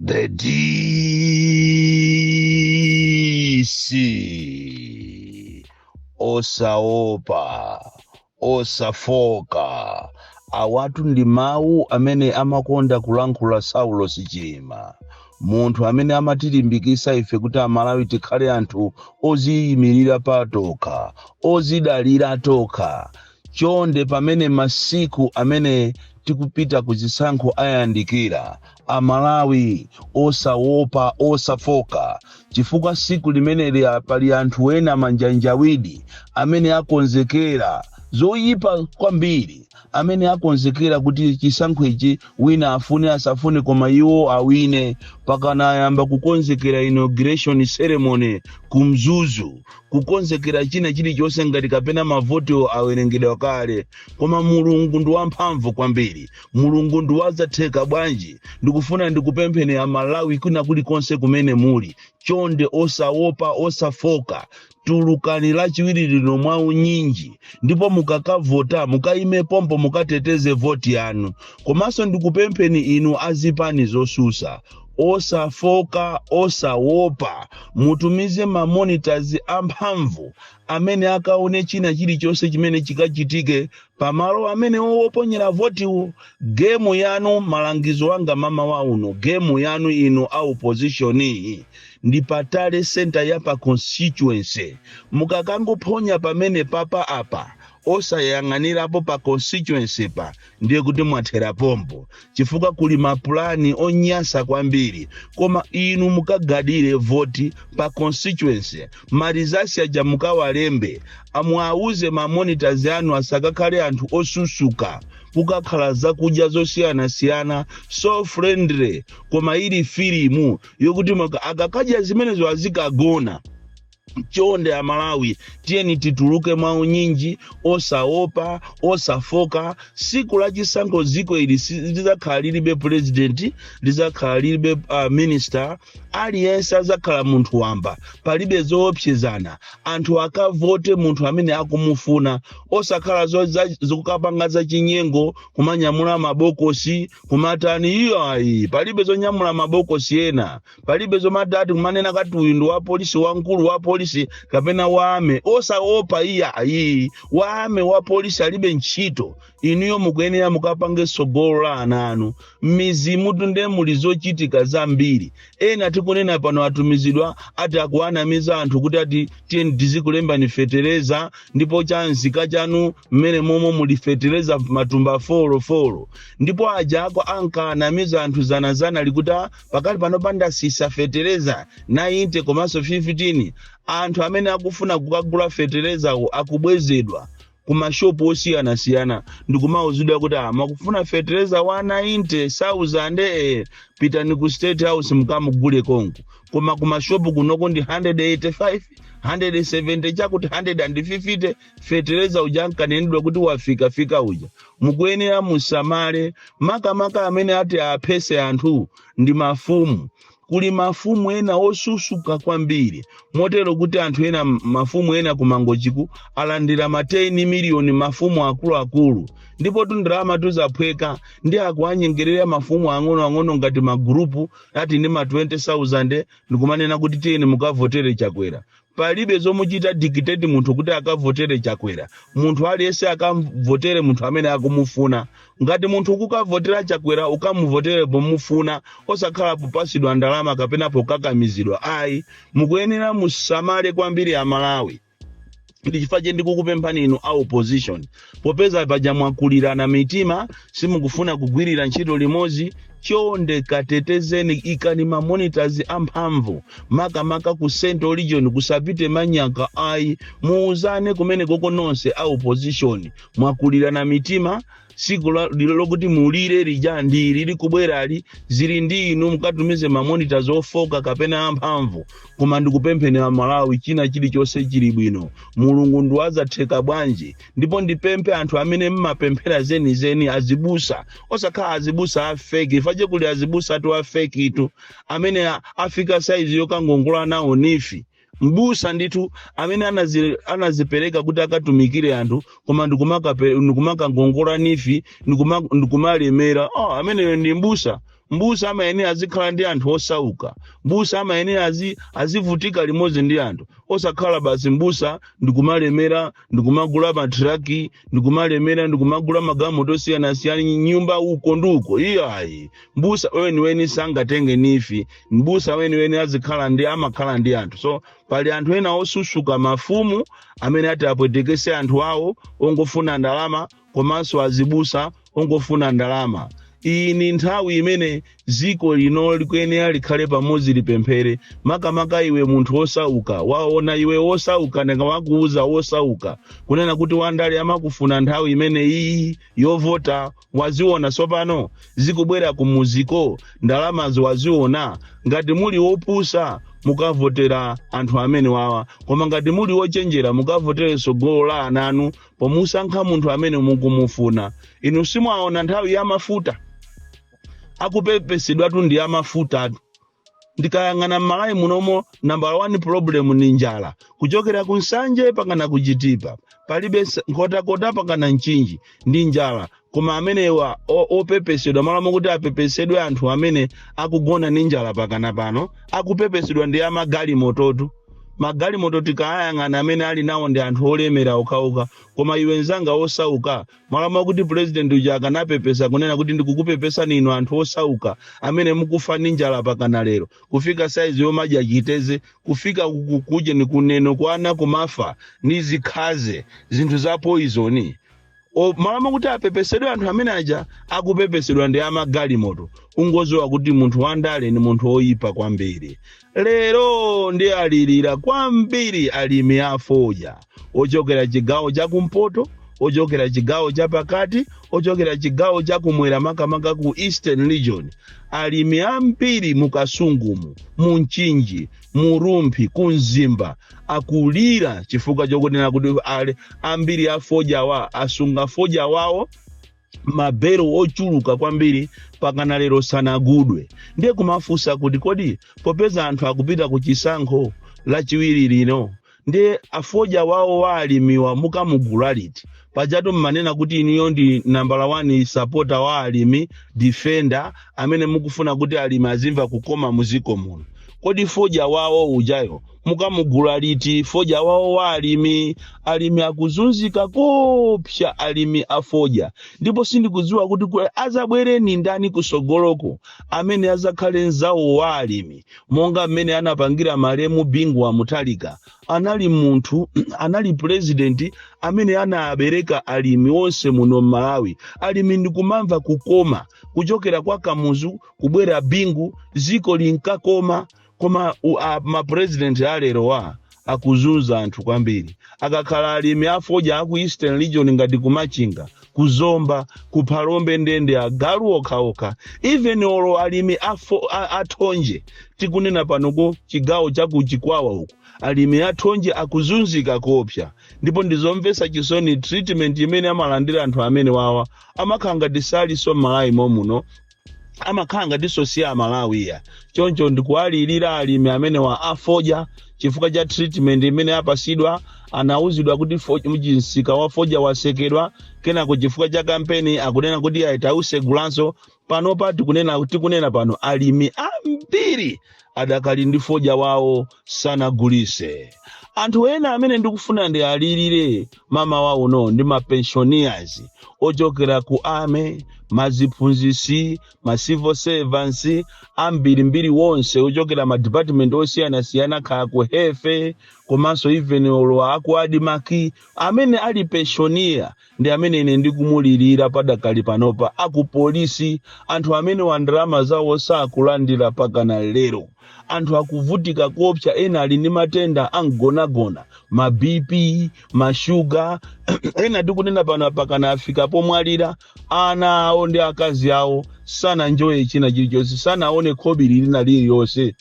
The DC, osaopa, osafoka. Awatu ndi mawu amene amakonda kulankhula Saulos Chilima, munthu amene amatilimbikisa ife kuti Amalawi tikhale anthu oziyimirira patokha, ozidalira tokha. Chonde, pamene masiku amene tikupita ku zisankho ayandikira, Amalawi, osaopa, osafoka, chifukwa siku limeneli pali anthu ena manjanjawidi amene akonzekera zoyipa kwambiri, amene akonzekera kuti chisankho ichi, wina afune asafune, koma iwo awine. Pakana ayamba kukonzekera inauguration ceremony ku Mzuzu, kukonzekera china chilichonse ngati kapena mavoti awerengedwa kale. Koma Mulungu ndi wamphamvu kwambiri, Mulungu ndi wazatheka bwanji. Ndikufuna ndikupempheni Amalawi kwina kulikonse kumene muli, chonde, osaopa, osafoka, tulukani Lachiwiri lino mwaunyinji, ndipo mukakavota mukayime pompo, mukateteze voti yanu. Komanso ndikupempheni inu azipani zosusa, osafoka, osaopa, mutumize ma monitors amphamvu amene akaone china chilichonse chimene chikachitike pamalo amene woponyera votiwo. Game yanu, malangizo anga mama wa uno, game yanu inu a opposition ndi pa tally center ya pa constituency. Mukakangophonya pamene papa apa, osayang'anirapo pa constituency pa, ndiye kuti mwathera pompo, chifukwa kuli mapulani onyasa kwambiri. Koma inu mukagadire voti pa constituency, ma results aja mukawalembe, amwauze ma monitors anu asakakhale anthu osusuka. Kukakhala zakudya zosiyanasiyana, so friendly, koma ili filimu yokuti akakadya zimenezo azikagona. Chonde Amalawi, tiyeni tituluke mwaunyinji, osaopa, osafoka. Siku la chisankho dziko ili lizakhala lilibe president, lizakhala lilibe minister, aliyense azakhala munthu wamba, palibe zoopsezana. Anthu akavote munthu amene akumufuna, osakhala zokapanga zachinyengo, kumanyamula mabokosi, kumatani. Iyo ayi, palibe zonyamula mabokosi ena, palibe zomatati kumanena kati uyu ndi wa polisi, wamkulu wa polisi kapena wame. Osaopa, iya ayi, wame wa polisi alibe ntchito. Inuyo mukuyenera mukapange tsogolo la ana anu. M'mizimutu nde muli zochitika zambiri. Ena tikunena pano atumizidwa, ati akuanamiza anthu kuti ati tiyeni tizikulembani fetereza, ndipo chanzika chanu mmene momwe muli fetereza matumba 4 4. Ndipo aja ako ankaanamiza anthu zanazana likuti, "Ah, pakali pano pandasisa fetereza 90 komanso 15." Anthu amene akufuna kukagula feterezawo akubwezedwa ku mashopu osiyanasiyana ndikumauzidwa kuti, "Ah, makufuna fetereza wa 90,000, pitani ku State House mukamugule konko, koma ku mashopu kunoko ndi 185, 170 chakuti 150." Fetereza uja ankanenedwa kuti wafika fika uja. Mukuyenera musamale, makamaka amene ati aphese anthu ndi mafumu. Kuli mafumu ena osusuka kwambiri, motero kuti anthu ena, mafumu ena kumangochiku alandira ma 10 miliyoni, mafumu akuluakulu, ndipo tundalama tuzaphweka ndi akuanyengerera mafumu ang'onoang'ono ngati magurupu ati ndi ma 20,000, ndikumanena kuti tiyeni mukavotere Chakwera. Palibe zomuchita dictate munthu kuti akavotere Chakwera. Munthu aliyense akavotere munthu amene akumufuna. Ngati munthu ukukavotera Chakwera, ukamuvotere pomufuna, osakhala popasidwa ndalama kapena pokakamizidwa ayi. Mukuyenera musamale kwambiri Amalawi. Ndi chifukwa che ndikukupemphani inu a opposition, popeza paja mwakulirana mitima, simukufuna kugwirira ntchito limodzi, chonde katetezeni, ikani ma monitors amphamvu, makamaka ku Central Region, kusapite manyaka ayi. Muuzane kumene koko nonse a opposition, mwakulirana mitima. Siku lokuti mulire lija ndili likubwerali, zili ndi inu, mukatumize ma monitors ofoka kapena amphamvu. Koma ndikupempheni Amalawi, china chilichonse chili bwino, Mulungu ndiwazatheka bwanji. Ndipo ndipemphe anthu amene mmapemphera zenizeni, azibusa, osakhala azibusa a fake fache. Kuli azibusa atu a fake tu amene afika saizi yokangongola nawo NEEF. Mbusa ndithu amene anazipereka kuti akatumikire anthu, koma ndikumakangongola NEEF, ndikumalemera. Oh, ameneyo ndi mbusa? Mbusa amayenera azikhala ndi anthu osauka. Mbusa amayenera azivutika limodzi ndi anthu, osakhala basi mbusa ndikumalemera, ndikumagula matraki, ndikumalemera, ndikumagula magalimoto osiyanasiyana, nyumba uko ndi uko. Iyayi, mbusa weniweni sangatenge NEEF. Mbusa weniweni azikhala ndi, amakhala ndi anthu. So pali anthu ena osusuka, mafumu amene ati apwetekese anthu awo ongofuna ndalama, komanso azibusa ongofuna ndalama. Iyi ni nthawi imene ziko lino likuyenera likhale pamodzi, lipemphere, makamaka iwe munthu wosauka. Waona iwe wosauka, ndikamakuuza wosauka kunena kuti wandale amakufuna nthawi imene iyi yovota. Waziona tsopano zikubwera kumuziko ndalamazo, waziona. Ngati muli wopusa, mukavotera anthu amene wawa, koma ngati muli wochenjera, mukavotere tsogolo la ana anu pomusankha munthu amene mukumufuna. Inu simwaona nthawi ya mafuta akupepesedwatu ndi amafutatu. Ndikayang'ana m'Malawi munomo, number one problem ni njala, kuchokera ku Nsanje pakana kuchitipa palibe, Nkhotakota pakana Mchinji ndi njala. Koma amenewa opepesedwa, malo kuti apepesedwe anthu amene akugona ndi njala pakana pano, akupepesedwa ndi amagalimototu. Magalimoto tikayang'ana, amene ali nawo ndi anthu olemera okhaokha. Koma iwe nzanga osauka, malo kuti president uja akanapepesa kunena kuti ndikukupepesani inu anthu osauka amene mukufa ndi njala pakana lero, kufika saizi yomadya chiteze, kufika kuje ni kuneno kwana kumafa ndi zikhaze, zinthu za poison, malo kuti apepesedwe anthu amene aja, akupepesedwa ndi amagalimoto. Ungoziwa kuti munthu wandale ni munthu oyipa kwambiri. Lero ndi alirira kwambiri alimi afodya ochokera chigawo chakumpoto, ochokera chigawo chapakati, ochokera chigawo chakumwera, makamaka ku Eastern Region. Alimi ambiri mu Kasungumu, mu Mchinji, mu Rumphi, ku Mzimba akulira chifukwa chokunena kuti ali ambiri afodya wa asunga fodya wawo mabero ochuluka kwambiri, pakana lero sanagudwe. Ndiye kumafunsa kuti kodi popeza anthu akupita ku chisankho Lachiwiri lino, ndiye afodya wawo wa alimiwa mukamugula liti? Pajatu mmanena kuti iniyo ndi nambala 1 supporter wa alimi, defender amene mukufuna kuti alimi azimva kukoma muziko muno. Kodi fodya wawo ujayo mukamugula liti, fodya wawo wa alimi? Alimi akuzunzika kopsa, alimi afodya. Ndipo sindikudziwa kuti azabwereni ndani kusogoloko amene azakhale mzawo wa alimi monga mmene anapangira malemu Bingu wa Mutharika. Anali munthu, anali president amene anabereka alimi onse muno m'Malawi. Alimi ndikumamva kukoma kuchokera kwa Kamuzu kubwera Bingu, ziko linkakoma. Koma mapresident alero wa akuzunza anthu kwambiri. Akakhala alimi afodya aku Eastern Region, ngati kuMachinga, kuZomba, kuPhalombe, ndende agalu okhaokha. Even olo alimi athonje, tikunena pano ku chigawo chakuChikwawa uku, alimi athonje akuzunzika kopsa. Ndipo ndizomvetsa chisoni treatment imene amalandira anthu amene wawa. Amakhala ngati salinso m'Malawi momuno, amakhala ngatinso si Amalawiya. Choncho ndikuwalirira alimi amene wa afodya chifukwa cha treatment imene apasidwa. Anauzidwa kuti msika wa fodya wasekedwa, kenako chifukwa cha kampeni akunena kuti aitausegulanso. Panopa tikunena pano, alimi ambiri adakali ndi fodya wawo sanagulise. Anthu ena amene ndikufuna ndi alirire mama wawo no ndi mapensioners ochokera ku army, maziphunzisi, ma civil servants ambirimbiri wonse ochokera ma department osiyanasiyana, kaya ku health, komanso even olo aku ADMARC. Amene ali pensioner ndi amene ine ndikumulirira padakali panopa. Akupolisi, anthu amene wa ndalama zawo sakulandira pakana lero. Anthu akuvutika kopsa, ena ali ndi matenda amgonagona, ma BP, mashuga. Ena tikunena pano pakana afika pomwalira, ana awo ndi akazi awo sananjoye china chilichonse, sanaone khobiri lina lililonse.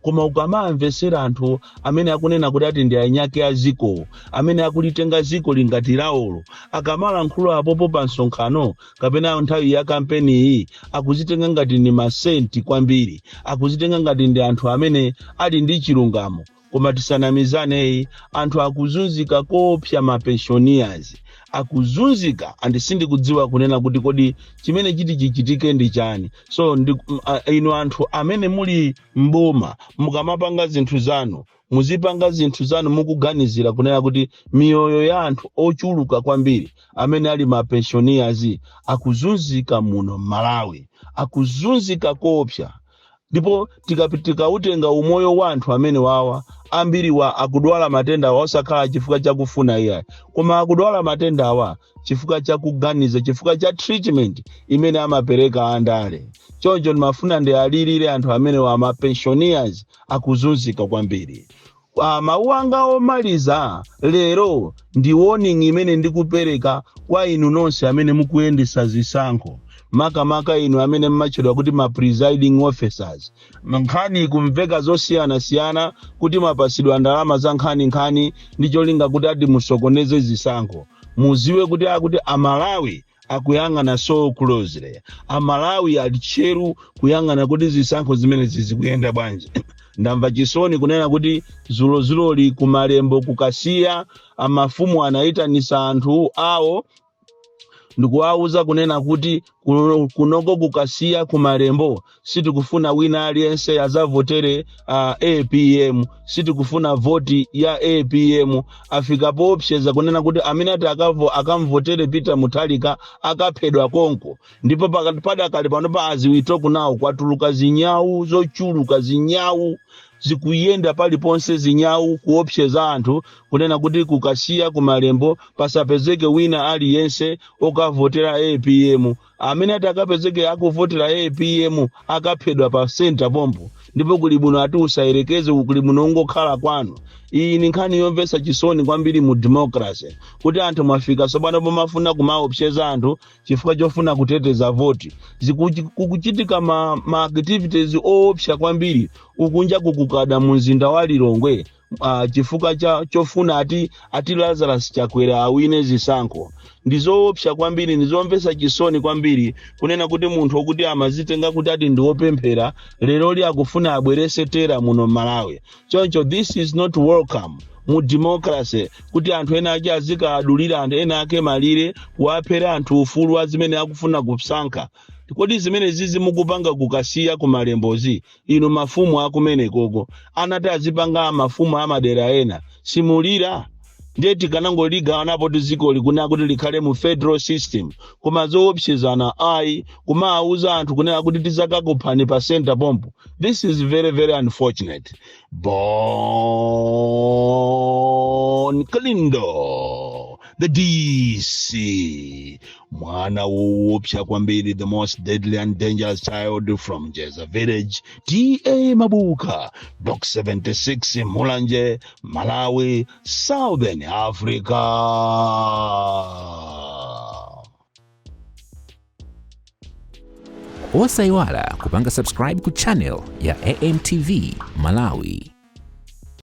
Koma ukamamvesera anthu amene akunena kuti ati ndi anyake a ziko, amene akulitenga ziko lingati lawolo, akamalankhula apopo pa msonkhano kapena nthawi ya kampeni iyi, akuzitenga ngati ndi masenti kwambiri, akuzitenga ngati ndi anthu amene ali ndi chilungamo. Koma tisanamizaneyi, anthu akuzunzika koopsa, ma pensioners akuzunzika, and sindikudziwa kunena kuti kodi chimene chiti chichitike ndi chani. So inu anthu amene muli mboma, mukamapanga zinthu zanu, muzipanga zinthu zanu mukuganizira kunena kuti miyoyo ya anthu ochuluka kwambiri amene ali ma pensioners akuzunzika muno Malawi, akuzunzika koopsa. Ndipo tikautenga umoyo wa anthu amene wawa, ambiri wa akudwala matenda awa osakhala chifukwa chakufuna iyayi, koma akudwala matenda awa chifukwa chakuganiza, chifukwa cha treatment imene amapereka andale. Choncho ndimafuna ndialirire anthu amene wa ma pensioners akuzunzika kwambiri. Mawu anga omaliza lero ndi warning imene ndikupereka kwa inu nonse amene mukuyendesa zisankho, makamaka inu amene mmatchedwa kuti ma presiding officers. Nkhani kumveka zosiyanasiyana kuti mapasidwa ndalama za nkhaninkhani ndi cholinga kuti ati musokoneze zisankho. Muziwe kuti akuti Amalawi akuyang'ana so closely, Amalawi ali tcheru kuyang'ana kuti zisankho zimenezi zikuyenda bwanji. Ndamva chisoni kunena kuti zulozuloli kumalembo kukasiya, amafumu anayitanisa anthu awo ndikuwawuza kunena kuti kunoko kukasiya kumalembo sitikufuna wina aliyense azavotere APM, sitikufuna voti ya APM. Afika poopseza kunena kuti amene ati akamvotere Peter Mutharika akaphedwa konko. Ndipo padakali pano pa aziwito kunawo kwatuluka zinyawu zochuluka, zinyawu zikuyenda paliponse, zinyawu kuopseza anthu kunena kuti kukasiya kumalembo pasapezeke wina aliyense okavotera APM. Amene ati akapezeke akuvotera APM akaphedwa pa center pompo, ndipo kuli bwino ati usayerekeze, kuli bwino ungokhala kwanu. Iyi ni nkhani yomvetsa chisoni kwambiri mu democracy, kuti anthu mwafika tsopano pomafuna kumaopseza anthu chifukwa chofuna kuteteza voti. Kukuchitika ma activities oopsa kwambiri ukunja kukukada mu mzinda wa Lilongwe chifukwa cha chofuna ati Lazarus Chakwera awine zisankho. Ndizoopsa kwambiri, ndizomvetsa chisoni kwambiri kunena kuti munthu wokuti amazitenga kuti ati ndiwopemphera, leroli akufuna abwerese terror muno Malawi. Choncho this is not welcome mu democracy, kuti anthu ena ake azikadulira anthu ena ake malire, kuwaphera anthu ufulu wa zimene akufuna kusankha. Kodi zimene zizi mukupanga kukasiya kumalembozi, inu mafumu akumenekoko, anati azipanga mafumu amadera ena, simulira? Ndiye tikanangoligawana ti dziko likunena kuti likhale mu federal system, koma zoopsezana ayi, kumawuza anthu kunena kuti tizakakuphani pa center pompo. This is very very unfortunate. Bon Kalindo, the DC, mwana woopsa kwambiri, the most deadly and dangerous child from Jeza Village, TA Mabuka, Box 76, Mulanje, Malawi, Southern Africa. Osayiwala kupanga subscribe ku channel ya AMTV Malawi.